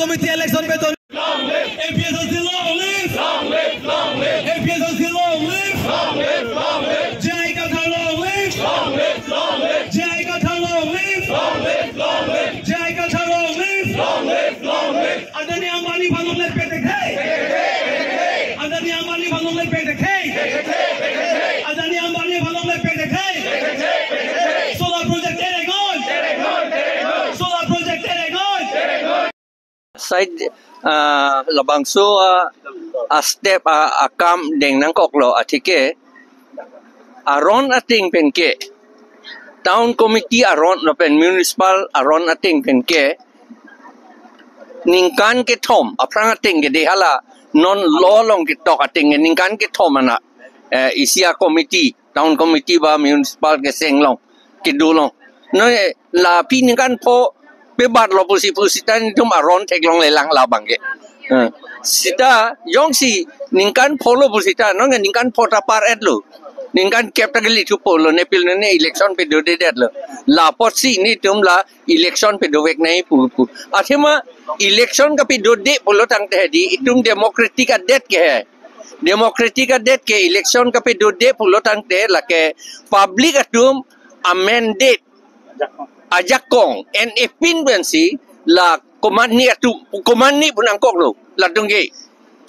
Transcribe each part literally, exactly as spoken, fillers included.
Election pedo. Long live! A P H L C long live! Long live! Long live! A P H L C long live! Long live! Long live! J I Kathar long live! Long live! Long live! J I Kathar long live! Long live! Long live! J I Kathar long live! Long live! Long live! Adaniya Ambani aphan long live pedo. Adaniya Ambani aphan long live pedo. Adaniya Ambani aphan long live pedo. Solar project terek noi. Solar project terek noi. Side, ah, labangso, ah, a step, ah, akam deng nangkoklo atheke aron ateng penke, town committee aron lapen municipal aron ateng penke ningkan kethom aphrang ateng ke de hala non law along ketok ateng ke ningkan kethom ana, eh, isi a committee, town committee ba municipal keseng along kedo long. Non, eh, la aphi ningkan pho pebatlo pusi pusita netum aron theklonglelang labang ke. Eh, sita jongsi ningkan pholo pusita non ningkan pho ta par-etlo. Ningkan kep ta kali thupo lo, nepil nene election pedodedetlo. La apotsi netum la election pedovek nangji pu pu. Athema election kapedode pulo tangte di itum democratic adet ke he. Democratic adet ke election kapedode pulo tangte lake public atum a mandate ajakong en epin pensi la komatne atum, komatne pu nangkoklo latum ke.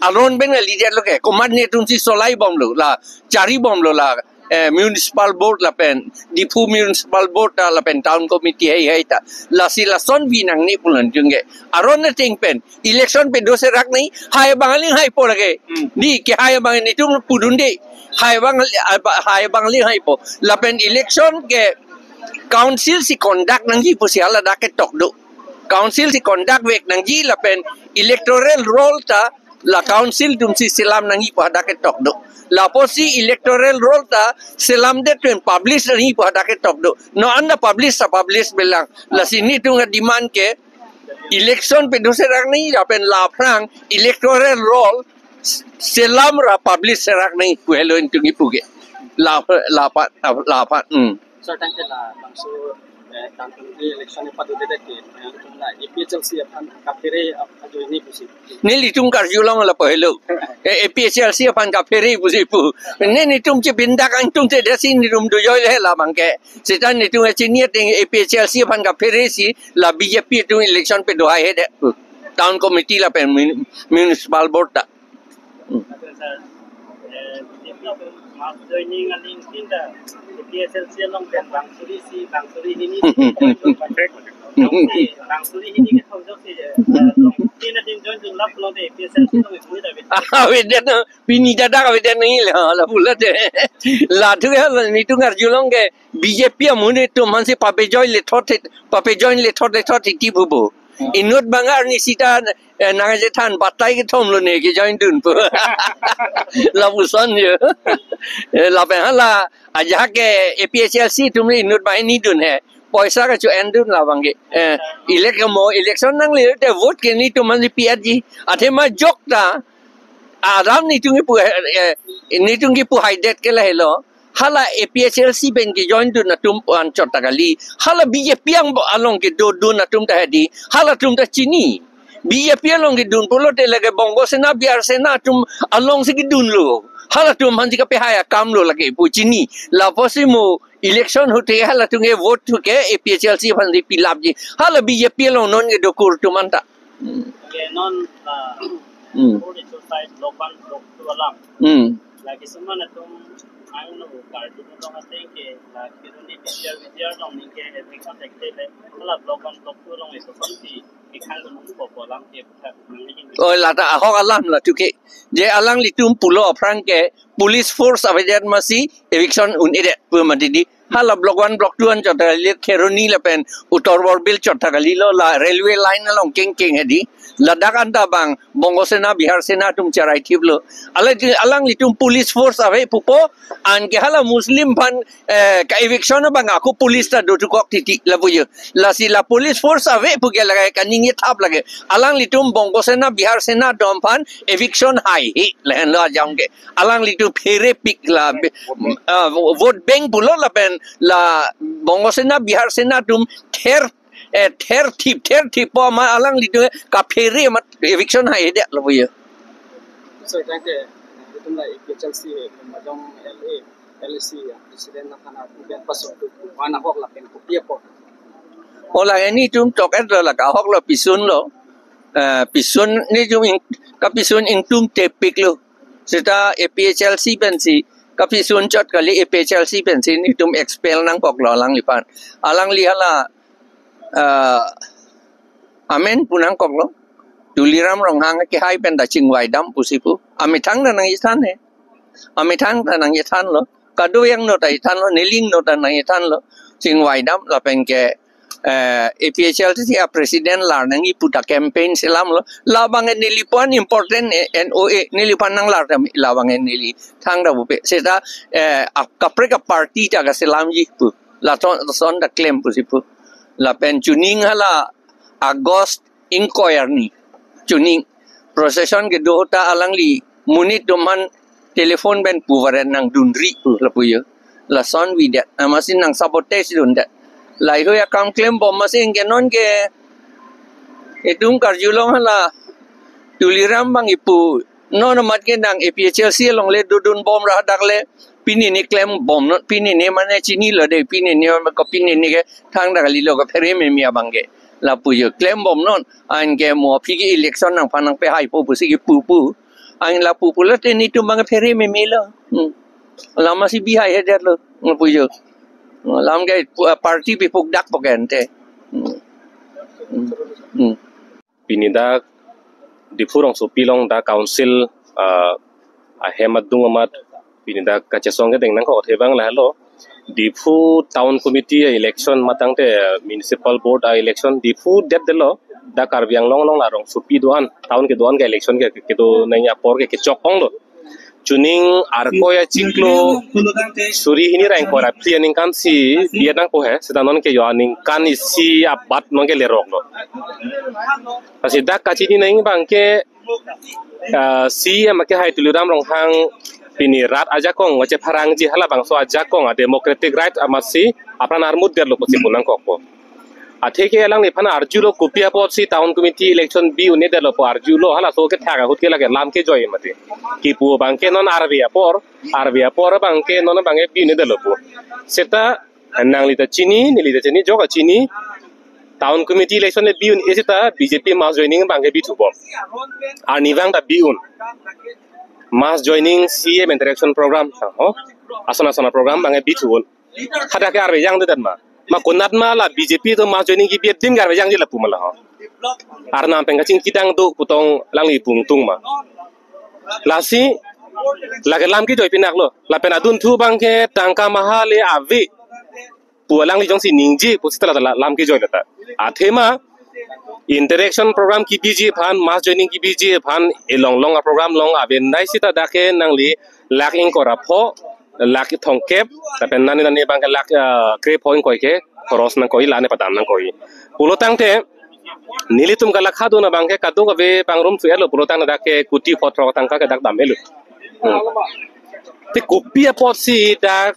Aron pen kalidetlo ke, komatne atumsi solai bomlo, la chari bomlo la, eh, municipal board lapen Diphu municipal board ta lapen town committee heihei ta. Lasi lason pi nangne pu latum ke. Aron ateng pen election pedo serak nangji, hai abang aling haipo lake. Hmm. Di ke hai abang netum pudunde. Hai abang, hai abang aling haipo. Lapen election ke council si conduct nangji pusi hala dak ketok do. Council si conduct vek nangji lapen electoral roll ta la council atumsi selam nangji pu hadak ketok do. La apotsi electoral roll ta selamdet pen publish nangji pu hadak ketok do. Non anta publish ta publish belang. Lasi netum a demand ke election pedo serak nangji lapen la aphrang electoral roll selam ra publish serak nangji pu helo netum kipu ke. La, la aphan, la aphan. Hmm. Sir, thank you. Labangso, eh, tangtung election padodede ke, eh, la A P H L C aphan kaphere ap-, ajoine pusi. Nelitum karjulong lapu helo. Eh, A P H L C aphan kaphere pusi pu. Ne netum chibindak angtung te desi netum dojoi le labang ke. Sita netum chini ateng A P H L C aphan kaphere si la B J P atum election pedo haihedet pu. Town committee lapen mun-, municipal board ta. Sir, eh, mass joining aling tin ta A P H L C along pen bang suri isi, bang suri hini, bang suri hini ke thong joksi, eh, long tin adim join dun lap long te A P H L C along ikui ta bit. Avedet non, pini dadak avedet nangji le, la pulo te. La thu ke, netum karjulong ke B J P amonit atum aphansi pape join le thot, pape join le thot le thot titi pu pu. Inut bang arni sita, eh, nangchethan batai kethom lo ne ke join dunpo. Lapuson jo. Eh, lapen hala ajahak ke A P H L C atum le inut banghini dun he. Poisa kacho-en dun labang ke. Eh, elect mo election nangle te vote ke netum aphansi pi-etji. Athema jok ta. Adam netum kipu, eh, netum kipu haidet ke lahelo. Hala A P H L C pen kejoin dun atum aphan chot ta kali. Hala B J P ang along kedo dun atum ta hedi. Halatum ta chini. B J P along kedun pulote lake Bongo Sena, Bihar Sena atum alongsi kedunlo. Halatum aphansi kapehai akam lo lake pu chini. La apotsi mo election ahut te halatum ke vote thu ke A P H L C aphansi pilapji. Hala B J P along non kedo kur atum anta. Hmm. Ke non, ah, Hmm. Vote exercise block one, block two alam. Hmm. La kisuman atum ang no kartu no ateng ke la Kheroni B C R, B C R along ningke eviction thekthedet. La block one, block two along eviction si ikhang no po po alam ke putha nangli. Oh, la ta ahok alam la thu ke. Je alanglitum pulo aphrang ke police force avedet masi eviction un-edet pu mati di. Hala block one, block two an chot ta kali, Kheroni lapen Uttar Borbil chot ta kali lo, la railway line along kengkeng hedi. Ladak anta bang Bongo Sena, Bihar Sena atum cherai thiplo. Ala di, alanglitum police force ave pupo, anke hala Muslim aphan, eh, ka eviction abang ako police ta dothukok titi lapu jo. Lasi la police force ave pu ke lake kaningje thap lake. Alanglitum Bongo Sena, Bihar Sena atum aphan eviction haihe lahenlo ajam ke. Alanglitum pherepik la be-, ah, vote bank pulo lapen la Bongo Sena, Bihar Sena atum ther Eh, ther thip, ther thip po ma alanglitum kaphere amat eviction hai de lo puyo. So, thank you. Itum la A P H L C, Majong L A, L A C, ya, President na kana kubian pasok tu, wana hok lapen kopi apot. Ola nelitum tok et lo la ka hok lo pisun lo. Eh, pisun nelitum ing-, kapisun ingtum tepik lo. Seta A P H L C pensi, kapisun chot kali A P H L C pensi nelitum expel nangkok lo alangliphan. Alangli hala, eh, amen pu nangkok lo. Tuliram Ronghang ke hai pen ta chingvai dam pusi pu. Amethang ta nangchethan he. Amethang ta nangchethan lo. Kado yang no ta chethan lo, neli no ta nangchethan lo. Chingvai dam lapen ke, eh, A P H L C a president lar nangji pu ta campaign selam lo. Labang ke neliphan important, eh, N O A, neliphan nanglar ta labang ke neli thangta pupe. Seta, eh, ap-, kaprek a party ta kaselamji pu. Lason, lason ta klem pusi pu. Lapen chuning hala August ingkoi arni. Chuning procession kedo ta alangli monit atum aphan telephone pen pu varen nangdunri pu lapuyo. Lason videt. Amatsi nang sabotage dundet. Lahei akam klembom amatsi ke non ke itum karjulong hala Tuliram abang ipu non amat ke nang A P H L C along le dodunbom ra dak le pini ne klembom non, pini ne mane chinilo de, pini ne ko pini ne ke thangta kalilo, kaphere meme abang ke. Lapuyo klembom non, anke mo aphi ke election nangphan nangpehaipo pusi ke pupu. An lapu pulote nelitum abang phere meme lo. Hmm. Amatsi bihai hedet lo. Lapuyo. Alam ke pu-, party bipuk dak po ke ante. Hmm. Hmm. Hmm. Pini dak Diphu rongsopi along dak council, ah, ahem adung amat pini dak kachesong kedeng nangkok athe abang lahelo. Diphu Town Committee election matang te municipal board a election Diphu det detlo, dak Karbi Anglong along la rongsopi do-an, town kedo-an ke election ke, kedo nangji apor ke kechok onglo. Chuning Arkoi achiklo suri hini ra ingkoi ra phli aningkan si biat nangpo he, seta non ke yo aningkan isi abat non ke lerok lo. Lasi dak kachini nangji abang ke, ah, C E M ke hai Tuliram Ronghang pini rat ajakong kachepharangji, halabangso ajakong a democratic right amatsi apran armut detlo pusi pu nangkokpo. Athe ke alangliphan arjulo kopi apotsi town committee election bi un-edetlo pu arjulo, halaso kethak ahut ke lake lam kejoi mati. Kipu abang ke non arve apor, arve apor abang ke non abang ke bi un-edetlo pu. Seta nangli ta chini, neli ta chini, jok ta chini. Town committee election le bi un-e seta B J P mass joining abang ke bithubom. Arnivang ta bi un. Mass joining, C M interaction program, oh, ason ason program abang ke bithu un. Hadak ke arve jangdedet ma. Ma konat ma la B J P atum mass joining kebi adim ke arve jangji lapu ma la ho. Arnam pen kachingki dang do putong alangli pungtung ma. Lasi lake lam kejoi pinak lo. Lapen adunthu abang ke tangka maha le ave pu alangli jongsi ningje pusita la, la lam kejoi lata. Athema interaction program kebiji aphan, mass joining kebiji aphan, elong long a program along aben dai sita dak ke nangli lakh ingkoi ra pho, lakh thomkep, lapen nani nani abang ke lakh, ah, krepho ingkoi ke khoros nangkoi, la ne padam nangkoi. Pulotangte nelitum kalakha dun abang ke kadokave pangrum su-etlo pulotangte dak ke kuti pho throk tangka ke dak dam-etlo. Hmm. Te kopi apotsi dak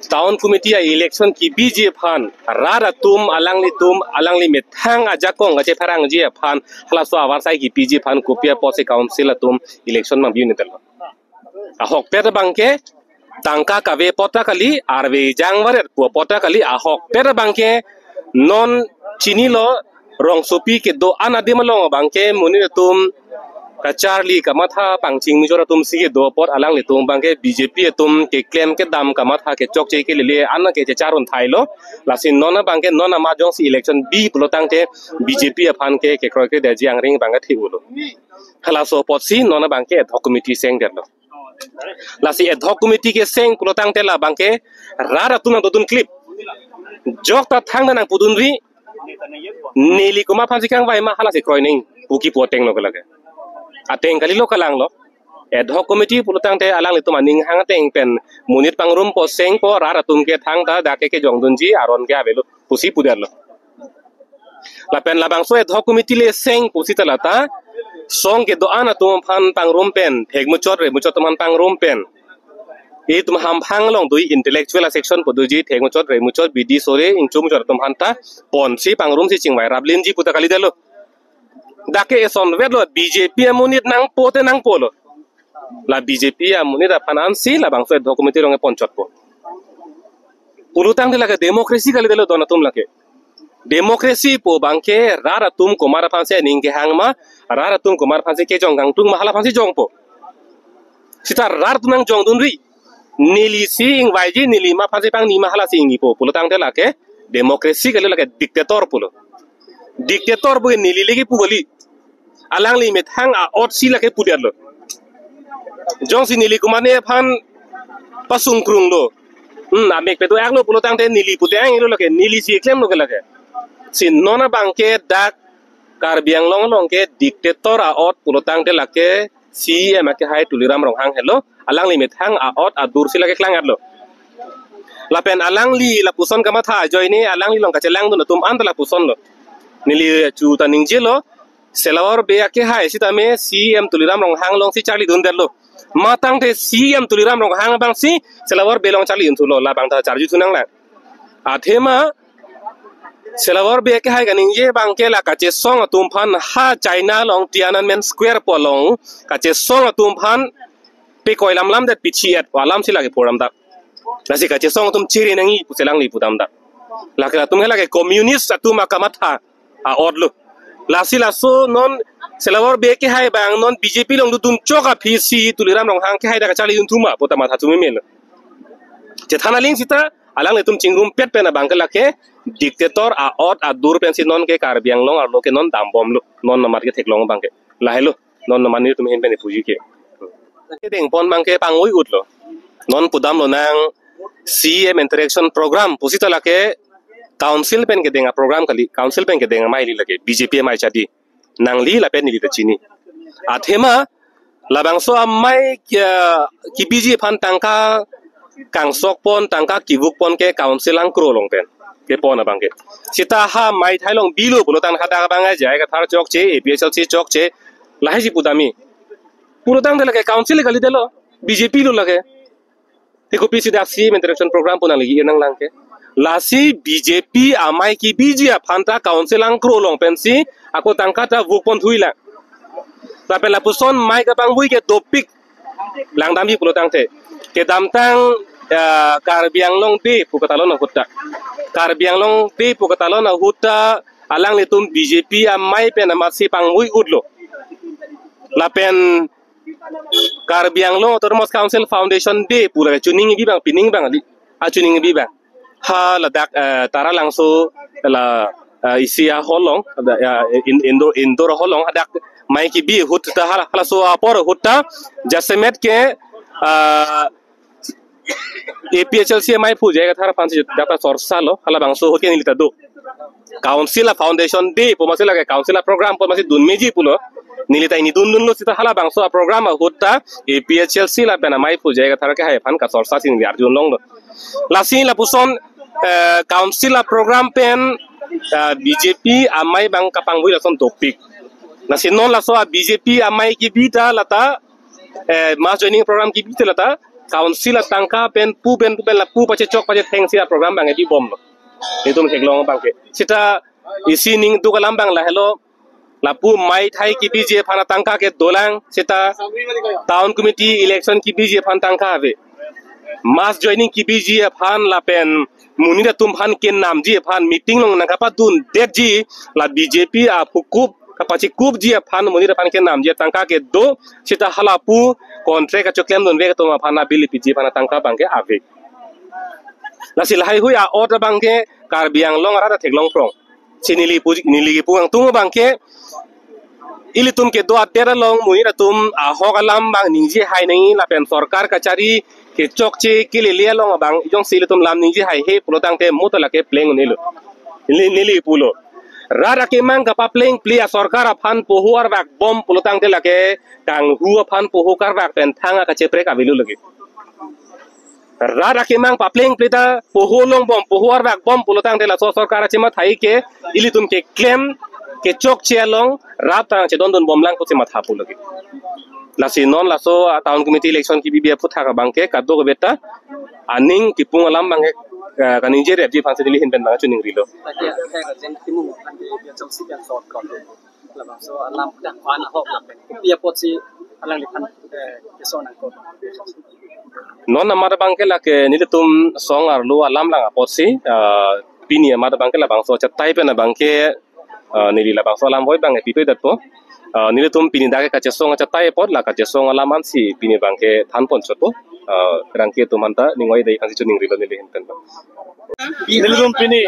town committee a election kebiji aphan, rat atum alanglitum, alangli methang ajakong kachepharangji aphan, halaso avarsai kepiji aphan kopi apotsi council atum election abang bi un-edetlo. Ahokpet abang ke tangka kave apot ta kali, arve jang varet pu apot ta kali, ahokpet abang ke non chinilo, rongsopi kedo-an adim along abang ke monit atum kacharli kamatha pangching mijor atum si kedo apot alanglitum abang ke B J P atum keklem kedam kamatha kechokche kelele an ke chechar un thailo. Lasi non abang ke non amat jongsi election bi pulotangte B J P aphan ke kekroikre detji angring abang ke thi-ulo. Halaso apotsi non abang ke ad hoc committee sengdetlo. Lasi ad hoc committee keseng pulotangte labang ke rat atum nangdodun klip. Jok ta thangta nangpudunri, neli komat aphansi kangvai ma, halasi kroining pu kipu ateng lo ke lake. Ateng kalilo, kalanglo. Ad hoc committee pulotangte alanglitum aning hang ateng pen monit pangrumpo sengpo, rat atum ke thangta dak ke kejongdunji aron ke avelo pusi pudetlo. Lapen labangso ad hoc committee le seng pusita lata song kedo-an atum aphan pangrum pen, thekmuchot remuchot atum aphan pangrum pen, Itum hamphang along do intellectual section pu doji, thekmuchot, remuchot, bidi sore, ingchumchot atum aphanta ponsi pangrumsi chingvai raplinji puta kalidetlo. Dak ke esonvetlo, B J P amonit nangpo te nangpolo. La B J P amonit aphan ansi labangso ad hoc committee along ponchotpo. Pulotangte lake democracy kalidetlo don atum lake. Democracy pu abangke rat atum komat aphansi aning kehang ma, rat atum komat aphansi kejong kangtung ma, hala aphansi jongpo. Sita rat atum nangjongdunri. Nelisi ingvaiji, neli ma aphansi pangni ma, halasi ingnipo. Pulotangte lake democracy kali, lake dictator pulo. Dictator pu neli lake pu kali. Alangli methang a-otsi lake pudetlo. Jongsi neli komatne aphan pasungkrunglo, hmm, amek pedo-aklo pulotangte neli pute ang ilo lake, nelisi klemlo ke lake. Si non abangke dak Karbi Anglong along ke dictator a-ot pulotangte lake C E M akehai Tuliram Ronghang helo. Alangli methang a-ot adursi lake klang-etlo. Lapen alangli lapuson kamatha ajoine, alangli along kachelangdun atum anta lapusonlo. Neli chu ta ningjelo, Selawor Bey akehai sitame C E M Tuliram Ronghang alongsi charlidundetlo. Matangte C E M Tuliram Ronghang abangsi Selawor Bey along charlidunthulo, labang ta charjuthunanglang. Athema Selawor Bey akehai kaningje abangke la kachesong atum aphan ha China along Tiananmen Square pu along kachesong atum aphan pekoi lamlamdet, pichi-et alamsi lake pudamdak. Lasi kachesong atum chiri nangji pusi alangli pudamdak. Lake latum ke lake communist atum akamatha a-otlo. Lasi laso non Selawor Bey akehai abang non B J P along dodun chok aphi si Tuliram Ronghang akehai dak charlidunthu ma puta matha chumimelo. Chethan aling sita alanglitum chingrumpet pen abangke lake dictator a-ot adur pensi non ke Karbi Anglong arlo ke non dambomlo. Non nomar ke theklong abangke. Lahelo. Non nomar nelitum ahin pen puji ke. Kedengpon abangke pangvoi-utlo. Non pudamlonang C E M interaction program pu sita lake council pen kedeng a-program kali, council pen kedeng amei kali lake, B J P amei chadi. Nangli lapen neli ta chini. Athema labangso amei ke, kebiji aphan tangka kangsokpon, tangka kevukpon ke council angkro along pen kepon abangke. Sita ha amei thai along bilo pulotang hadak abang J I Kathar chokche, A P H L C chokche, lahai si pudamji. Pulotangte lake council kalidetlo, B J P lo lake. Te kopisi dak C E M interaction program pu nangli ir nanglang ke? Lasi B J P amei kebiji aphan ta council angkro along pensi ako tangka ta vukponthuilang. Lapen lapuson amei kapangvoi ke dopik langdamji pulotangte. Kedamtang, eh, Karbi Anglong Day pu katalon ahut ta, Karbi Anglong Day pu katalon ahut ta alanglitum B J P amei pen amatsi pangvoi-utlo. Lapen Karbi Anglong Autonomous Council Foundation Day pu la chuning bi abang, pining abang kali. A chuning bi abang. Ha ladak, eh, Taralangso la, eh, isi a-hall along, eh, in-, indoor, indoor hall along hadak amei kebi ahut ta hala, halaso apor ahut ta jasemet ke, eh, A P H L C amei aphu J I Kathar aphansi dak ta chorsalo, halabangso ahut ke neli ta do. Council a-foundation day pu amatsi lake council a-program pu amatsi dunmeji pulo. Neli ta ingni dundunlo sita halabangso a-program ahut ta A P H L C lapen amei aphu J I Kathar akehai aphan kachorsa si neli arjulonglo. Lasi lapuson, eh, council a-program pen, eh, B J P amei abang kapangvoi lason dopik. Lasi non laso a-B J P amei kebi ta lata, eh, mass joining program kebi ta lata council atangka pen pu pen pu pen lapu pachechok pachethengsi a-program abang bibomlo. Itum theklong abangke. Sita isi ning duk alam abang lahelo, lapu amei thai kebiji aphan atangka ke dolang, sita town committee election kebiji aphan tangka ave. Mass joining kebiji aphan lapen monit atum aphan kenamji aphan meeting along nangkapadundetji, la B J P aphukup kapachikupji aphan monit aphan kenamji atangka ke do, sita halapu contract kachoklemdunvek atum aphan a-bill piji aphan atangka abangke ave. Lasi lahaihui a-ot abangke Karbi Anglong arat ta theklongprong. Si neli pu, neli pu angtung abangke ilitum kedo adet along monit atum ahok alam abang ningjehai nangji lapen sorkar kachari kechokche kelele along abang jongsi ilitum lam ningjehaihe pulotangte mo ta lake pleng un-elo. Neli, neli pulo. Rat akemang kapaplengple a-sorkar aphan poho arvakbom pulotangte lake kanghu aphan poho karvak pen thang akacheprek avelo lake. Rat akemang paplengple ta poho longbom, poho arvakbom pulotangte laso sorkar achemathai ke ilitum keklem kechokche along rat ta nangchedondun bomlang pusi matha pu lagi. Lasi non laso, ah, town committee election kebibi aphuthak abangke kadokave ta aning kipung alam abangke, ah, kaningje repji aphansi neli ahin pen abang chiningrilo. Tadi ya, saya kerja di Timur, kan di Jogja sih yang soal kalau. Labangso alam dak pan ahok lapen kopi apotsi alangliphan, eh, keso nangkok. Non amat abangke lake nelitum song arlo alam lang apotsi, ah, pini amat abangke labangso achatai pen abangke, ah, neli labangso alam voi abangke pipedatpo. Ah, nelitum pini dak kachesong achatai apot la kachesong alam ansi pini abangke thanpon chotpo. Ah, rangke atum anta ning oi dei aphansi chiningrilo neli ahin pen abang. Nelitum pini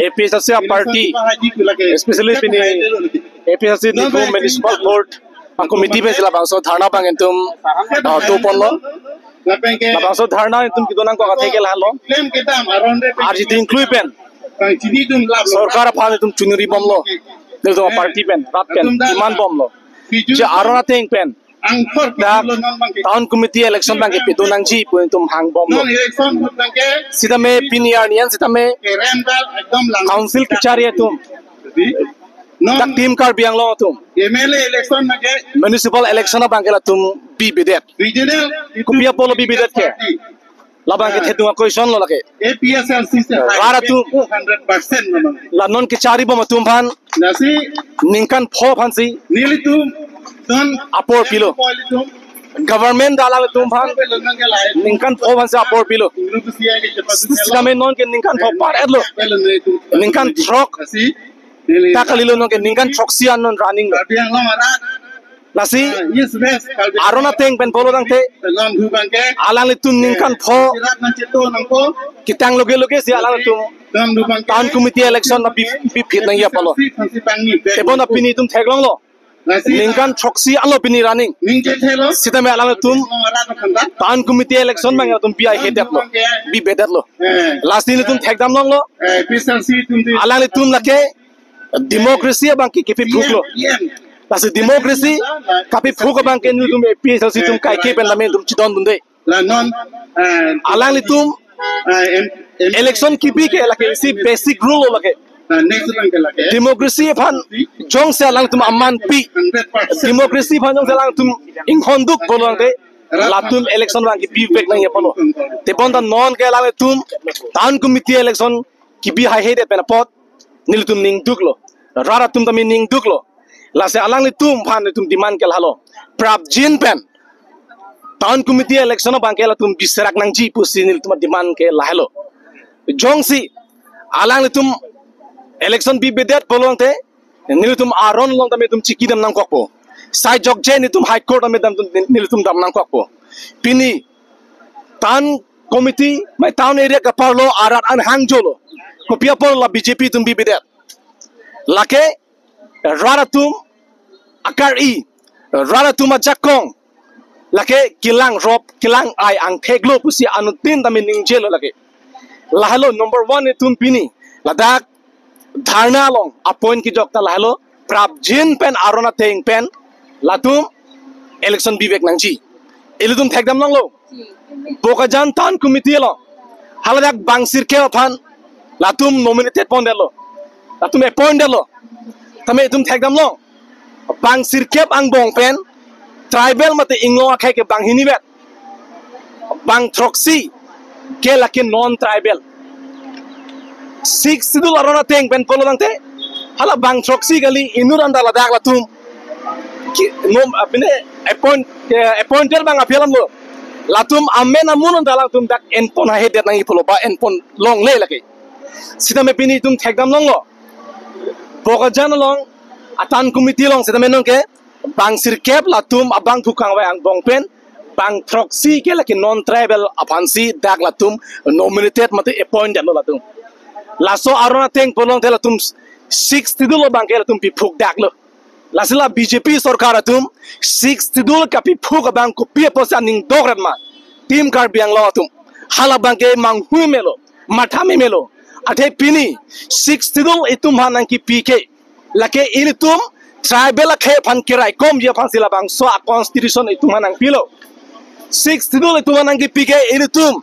A P H L C a-party, especially pini A P H L C Diphu Municipal Board a-committee pensi labangso dharna abang nelitum, ah, doponlo. Labangso dharna nelitum kedo nangkok athe ke lahelo. Arjudin klui pen sorkar aphan nelitum chiningri bomlo. Nelitum a-party pen, rat pen, demand bomlo. Je aron ateng pen dak town committee election abangke pidun nangji pu nelitum hang bomlo. Sitame pini arni an sitame council kechari atum, dak Team Karbi Anglong atum, municipal election abangke latum bibedet. Kopi apotlo bibedet ke? Labangke thedung a-question lo lake. Rat atum, la non kechari bom atum aphan ningkan pho aphansi apor pilo. Government alanglitum aphan ningkan pho aphansi apor pilo. Sitame nonke ningkan pho par-etlo. Ningkan throk ta kalilo, nonke ningkan throksi an non running lo. Lasi aron ateng pen pulo tangte alanglitum ningkan pho ketang loge loge si alanglitum town committee election na bi, biphit nangji apotlo. Tebon apini itum theklonglo. Ningkan throksi anlo pini running. Sitame alanglitum town committee election abang alanglitum bi haihe detlo, bibedetlo. Lasi nelitum thekdam longlo. Alanglitum lake democracy abangke kepiphuklo. Lasi democracy kapiphuk abangke nelitum A P H L C atum kaike pen tame nelitum chidondunde. Alanglitum election kebi ke lake isi basic rule lo lake. Democracy aphan jongsi alanglitum aman pi, democracy aphan jongsi alanglitum inghonduk pulo tangte latum election abangke bivek nangji apotlo. Tebon ta nonke alanglitum town committee election kebi haihe det pen apot nelitum ningduklo. Rat atum tame ningduklo. Lasi alanglitum aphan nelitum demand ke lahelo. Prapjin pen town committee election abangke latum biserak nangji pusi nelitum demand ke lahelo. Jongsi alanglitum election bibedet pulo tangte nelitum aron along tame nelitum chikidam nangkokpo. Sai jokje nelitum High Court tame dam, nelitum dam nangkokpo. Pini town committee, mai town area kaparlo arat an hangjolo. Kopi apotlo B J P atum bibedet? Lake rat atum akari, rat atum ajakong, lake kelang rop, kelang ai angthek lo pusi anuttin tame ningjelo lake. Lahelo number one nelitum pini ladak dharna along a-point kejok ta lahelo, prapjin pen aron ateng pen latum election bivek nangji. Ilitum thekdam longlo. Bokajan town committee along haladak bang sirkep aphan latum nominated pondetlo, latum appoint detlo. Tame itum thekdam long, bang sirkep angbong pen tribal mate inglong akhei ke banghini vet, bang throksi ke lake non tribal. Sixth Schedule aron ateng pen pulo tangte hala bang throksi kali, inut anta ladak latum ki nom apine appoint, eh, appointed bang aphi alam lo. Latum amen amun anta latum dak enpon haihe det nangji pulo ba enpon longle lake. Sitame pini itum thekdam longlo. Bokajan along a-town committee along sitame nonke bang sirkep latum abangphu kangvai angbong pen bang throksi ke lake non tribal aphansi dak latum nominated mate appoint detlo latum. Laso aron ateng pulo tangte latum Sixth Schedule abangke latum piphukdaklo. Lasi la B J P sorkar atum Sixth Schedule kapiphuk abang kopi apotsi aning dokret ma? Team Karbi Anglong atum hala abangke manghu melo, matha melo. Athe pini Sixth Schedule itum aphan nangkipi ke lake ilitum tribal akhei aphan keraikomji aphansi labangso a-constitution itum aphan nangpilo. Sixth Schedule itum aphan nangkipi ke ilitum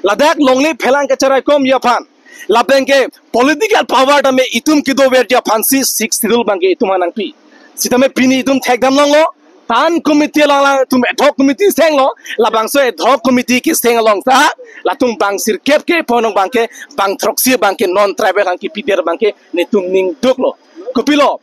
ladak longle phelang kacheraikomji aphan, Lapen ke political power tame itum kedoverji aphansi Sixth Schedule abangke itum aphan nangpi. Sitame pini itum thekdam longlo, tan committee along alangtum ad hoc committee senglo, labangso ad hoc committee keseng along ta latum bang sirkep ke ponong abangke, bang throksi abangke non tribal aphan kipidet abangke netum ning duklo. Kopilo,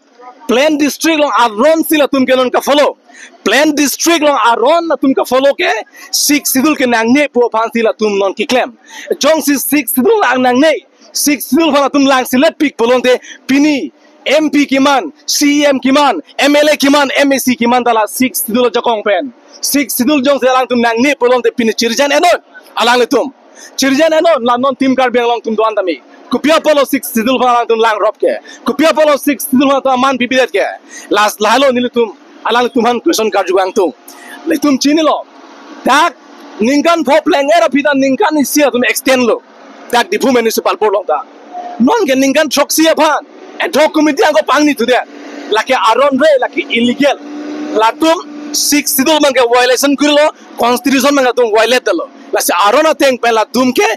plain district along aron si latum ke non ka-follow. Plain district along aron latum ka-follow ke Sixth Schedule ke nangne pu aphansi latum non keklem. Jongsi Sixth Schedule lang nangne, Sixth Schedule aphan latum lang selet pik pulote pini M P keman, C E M keman, M L A keman, M A C keman ta la Sixth Schedule ajakong pen. Sixth Schedule jongsi alangtum nangne pulote pini chirjan enon alanglitum. Chirjan enon, la non Team Karbi Anglong atum do-an tame. Kopi apotlo Sixth Schedule aphan alangtum langrop ke? Kopi apotlo Sixth Schedule aphan atum aman pipedet ke? Last lahelo nelitum, alanglitum aphan question karju vangtung. Nelitum chinilo. Dak ningkan pho pleng-et aphi ta ningkan isi atum extend lo. Dak Diphu Municipal Board along ta. Non ke ningkan throksi aphan ad hoc committee angko pangni thudet. Lake aron re, lake illegal. Latum Sixth Schedule abangke violation kurilo, constitution abangke latum violate detlo. Lasi aron ateng pen latum ke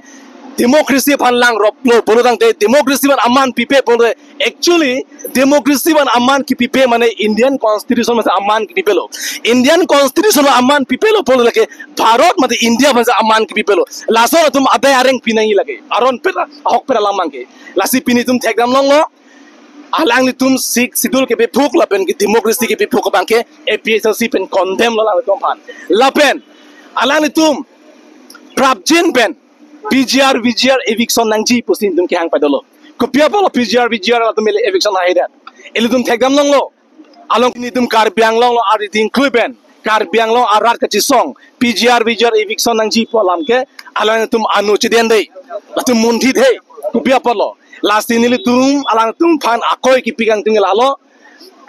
democracy aphan langroplo pulo tangte, democracy aphan aman pipe pulote, actually democracy aphan aman kipipe mane Indian Constitution aphansi aman kipipelo. Indian Constitution aphan aman pipelo pulo lake Bharat mate India aphansi aman kipipelo. Laso atum adai areng pinangji lake. Aron pet ahok pet alam abangke. Lasi pini itum thekdam longlo. Alanglitum Sixth Schedule kepephuk lapen ke democracy kepephuk abangke A P H L C pen condemn lo alanglitum aphan. Lapen alanglitum prapjin pen P G R, V G R eviction nangji pusi nelitum kehang padolo. Kopi apotlo P G R, V G R latum ele eviction haidat? Ilitum thekdam longlo. Along nelitum Karbi Anglong along ardi dingklui pen Karbi Anglong arat kachisong P G R, V G R eviction nangji pu alam ke alanglitum anu chedende. Latum munthi the. Kopi apotlo? Lasi nelitum alangtum aphan akoi kipi kangtung lahelo.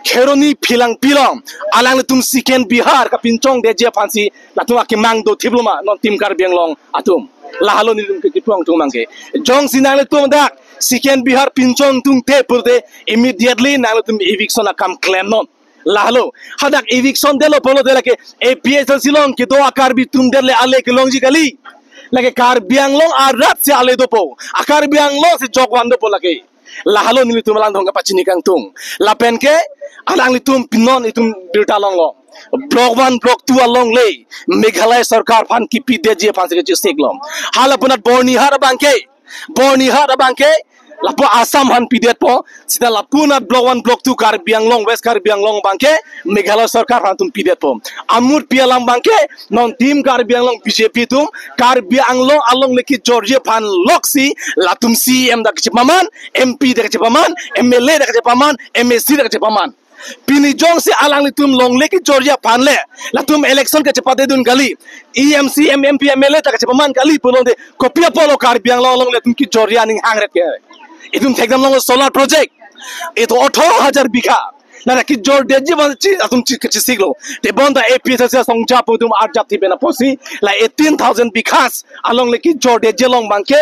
Kheroni Phelangpi along alanglitum Second Bihar kapinchongdetji aphansi latum akemang dothiplo ma non Team Karbi Anglong atum? Lahelo nelitum ke kipangtung abangke. Jongsi nanglitum dak Second Bihar pinchongtungte pulote immediately nanglitum eviction akam klemnon. Lahelo, hadak eviction detlo pulote lake A P H L C along kedo a-Karbi atum det le ale kelongji kali. Lake Karbi Anglong arat si ale dopo. A-Karbi Anglong si jokvan dopo lake. Lahelo nelitum alangtum kapachini kangtung. Lapen ke alanglitum pinon itum birta longlo. Block one, Block two along le Meghalaya sorkar aphan kipidetji aphansi kachisiklo. Hala punat Byrnihat abangke, Byrnihat abangke lapu Assam aphan pidetpo. Seta lapu nat Block one, Block two Karbi Anglong, West Karbi Anglong abangke Meghalaya sorkar aphan atum pidetpo. Amut pi alam abangke non Team Karbi Anglong B J P atum Karbi Anglong along le kejorji aphan loksi latum C E M ta kachepaman, M P ta kachepaman, M L A ta kachepaman, M A C ta kachepaman. Pini jongsi alanglitum along le kejorji aphan le latum election kachepatedun kali, E M, C E M, M P, M L A ta kachepaman kali pulote, kopi apotlo Karbi Anglong along le latum kejorji aning hangret ke? Itum thekdam longlo solar project. Itum atharo hajar bigha. La kejordetji abang chi atum chi kachisiklo. Te bonta A P H L C asong jap atum arjap thi pen apotsi la eighteen thousand bighas along le kejordetji along abangke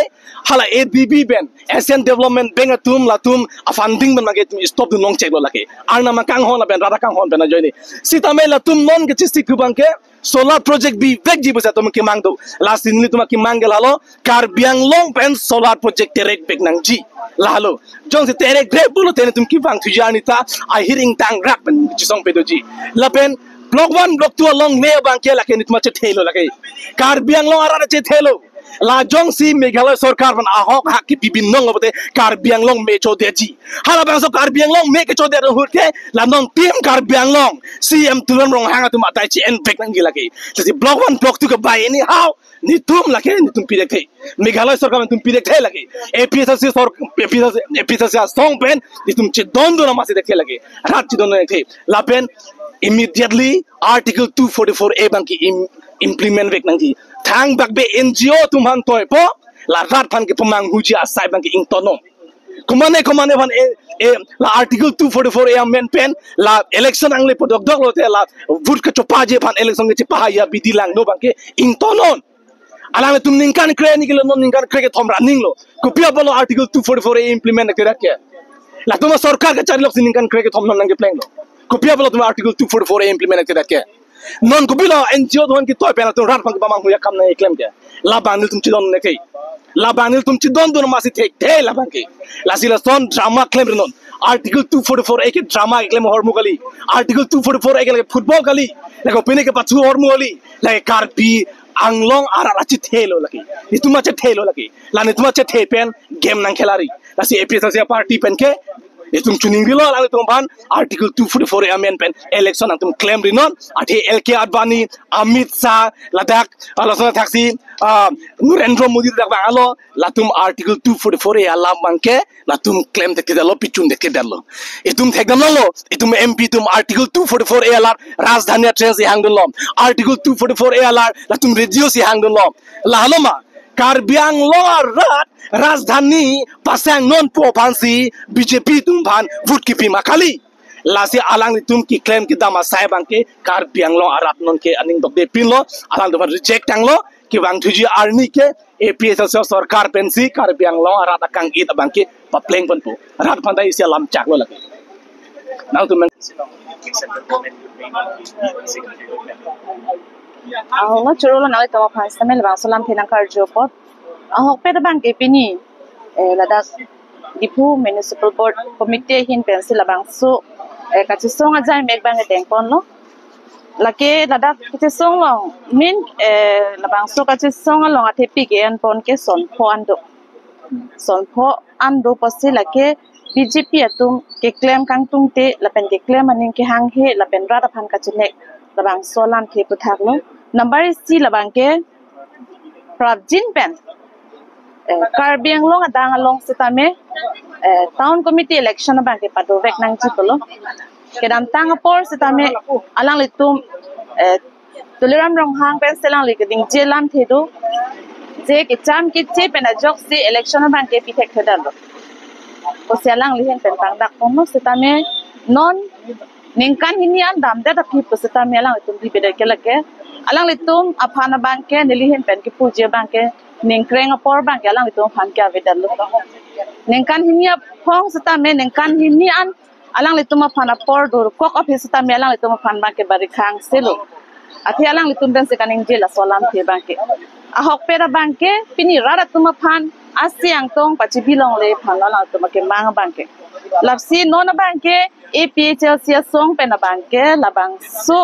hala A D B pen, Asian Development Bank atum latum a-funding pen abangke itum stop dun longcheklo lake. Arnam akanghon lapen rat akanghon pen ajoine. Sitame latum non kachisik abangke solar project bivekji pusi atum kemang do. Lasi nelitum akemang ke lahelo, Karbi Anglong pen solar project terek vek nangji. Lahelo. Jongsi terek vek pulote nelitum kevang thuji arni ta ahir ingtang rak pen chisong pedoji. Lapen Block one, Block two along me abangke lake nelitum achethelo lake. Karbi Anglong arat achethelo. La jongsi Meghalaya sorkar aphan ahok hak kipi binong pulote Karbi Anglong me chodetji. Halabangso Karbi Anglong me kechodet ahut ke la non Team Karbi Anglong C E M Tuliram Ronghang atum adai chi-en vek nangji lake. Lasi Block one, Block two ke by anyhow nelitum lake nelitum pidekthe. Meghalaya sorkar nelitum pidekthe lake. A P H L C sor-, A P H L C, A P H L C asong pen nelitum chedondun amatsi dekthe lake. Rat chedondun dekthe. Lapen immediately Article two forty-four A abangke im-, implement vek nangji. Thangbak be N G O atum aphan toipo, la rat aphan kepamanghuji asai abangke ingtonnon. Komane komane aphan e, e, la Article two forty-four A amen pen la election angle podokdok lote la vote kachopaji aphan election kachepahai abidi langno abangke ingtonnon. Alanglitum ningkan kre ni kilo, non ningkan kre kethom ra ninglo. Kopi apotlo Article two forty-four A implement kedak ke? Latum asorkar kachari loksi ningkan kre kethom non nangkeplenglo. Kopi apotlo latum Article two forty-four A implement kedak ke? Non kopilo N G O atum aphan ketoi pen latum rat aphan kepamanghu akam nangkeklem ke? Labang nelitum chedon neke. Labang nelitum chedondun amatsi thekthe labang ke. Lasi lason drama klemri non. Article two forty-four A ke drama keklem ahormu kali. Article two forty-four A ke football kali. Lake pine ke pachu ahormu kali. Lake Karbi Anglong arat achethelo lake. Itum achethelo lake. La netum achethe pen game nangkhelari. Lasi A P H L C party pen ke itum chuningrilo, alanglitum aphan Article two forty-four A amen pen election nangtum klemri non. Athe L K Advani, Amit Shah, ladak, ah, lason thaksi, ah, Narendra Modi dak vanglo, latum Article two forty-four A alam abang ke latum klemthekthedetlo, pichunthekthedetlo. Itum thekdamlo, itum M P atum Article two forty-four A alar Rajdhani atrain si hangdunlo. Article two forty-four A alar latum radio si hangdunlo. Lahelo ma, Karbi Anglong arat Rajdhani pasang nonpo aphansi B J P atum aphan vote kipi ma kali. Lasi alanglitum keklem kedam asai abang ke Karbi Anglong arat non ke aning dokde pinlo, alangtum aphan reject tanglo, kevangthuji arni ke A P H L C sorkar pensi Karbi Anglong arat akang-it abang ke papleng ponpo. Rat aphan ta isi alam chaklo lake. Nangtum Ahok lo, chorolo, nanglitum aphan sitame labangso alamthe nangkarju apot. Ahokpet abang ke pini, eh, ladak Diphu Municipal Board Committee ahin pensi labangso, eh, kachesong ajai mek abang ke dengponlo. Lake ladak kachesong along, min, eh, labangso kachesong along athepi ke-enpon ke son pho an do. Son pho an do apotsi lake B J P atum keklem kangtungte lapen keklem aning kehanghe lapen rat aphan kachenek labangso alamthe puthaklo. Number isi labang ke prapjin pen, eh, Karbi Anglong adang along sitame, eh, town committee election abang ke padovek nangji pulo. Kedamtang apor sitame alanglitum, eh, Tuliram Ronghang pensi alangli kaningje alamthe do. Je kecham keche pen ajoksi election abang ke pithekthedetlo pusi alangli ahin pen pangdakponlo, sitame non ningkan hini an damdet aphi pu sitame alanglitum bibedet ke lake. Alanglitum aphan abang ke neli ahin pen kepuji abang ke ningkreng apor abang ke alanglitum aphan ke avedetlo. Ningkan hini aphong sitame ningkan hini an alanglitum aphan apor durkok aphi sitame alanglitum aphan abang ke bari khang selo. Athe alanglitum pensi kaningje laso alamthe abang ke. Ahokpet abang ke pini rat atum aphan asi angtong pachibi longle aphan lo alanglitum akemang abang ke. Lasi non abang ke A P H L C asong pen abang ke labangso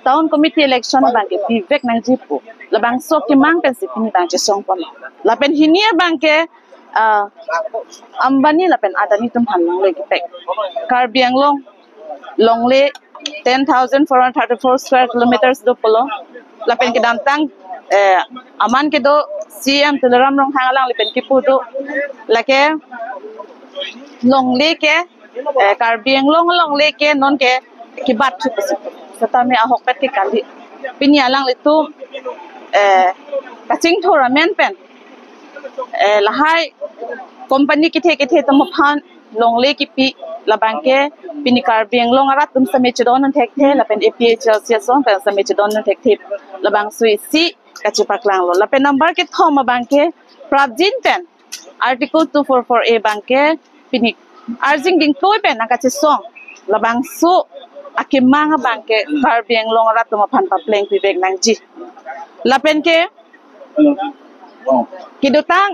town committee election abang ke bivek nangji pu labangso akemang pensi pini abang chesongpon. Lapen hini abang ke ah, Ambani lapen Adani atum aphan longle kepek. Karbi Anglong longle ten thousand four hundred thirty-four square kilometers do pulo. Lapen kedamtang, eh, aman kedo C M Tuliram Ronghang alangli pen kipu do. Lake longle ke, eh, Karbi Anglong longle ke non ke kebathu pusi. Sitame ahokpet ke kali. Pini alanglitum, eh, kachingthur amen pen eh, lahai company kethe kethe atum aphan longle kipi labang ke pini Karbi Anglong arat atum sitame chedon nangthekthe lapen A P H L C asong pen sitame chedon nangthekthe labangso isi kachepaklanglo. Lapen number kethom abang ke prapjin pen Article two forty-four A abang ke pini arjing dingtoi pen nangkachesong labangso akemang abang ke Karbi Anglong arat atum aphan papleng pivek nangji. Lapen ke kedotang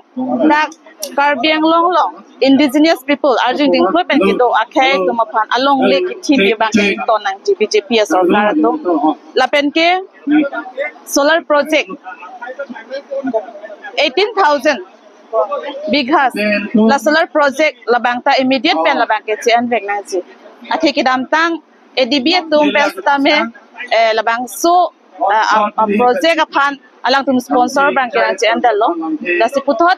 dak Karbi Anglong along indigenous people arjing dingtoi pen kedo akhei atum aphan alongle kithi abang ke ton nangji B J P asorkar atum. Lapen ke solar project eighteen thousand bighas la solar project labang ta immediate pen labang ke che-envek nangji. Athe kedamtang A D B atum pen sitame, eh, labangso, eh, a, a project aphan alangtum sponsor abang ke nangche-endetlo. Lasi puthot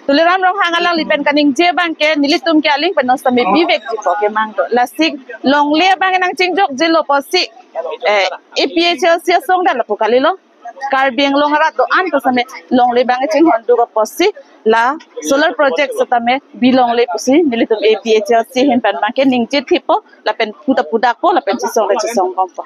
Tuliram Ronghang alangli pen kaningje abang ke nelitum ke aling pen non sitame bivekji pu akemang do. Lasi longle abang nangchingjokjilo pusi, eh, A P H L C asong ta lapu kalilo. Karbi Anglong arat do-an ta sitame longle abang chinghon duk apotsi la solar project sitame bilongle pusi nelitum A P H L C ahin pen abang ke ningje thipo lapen puta pudakpo lapen chesong le chesongponpo.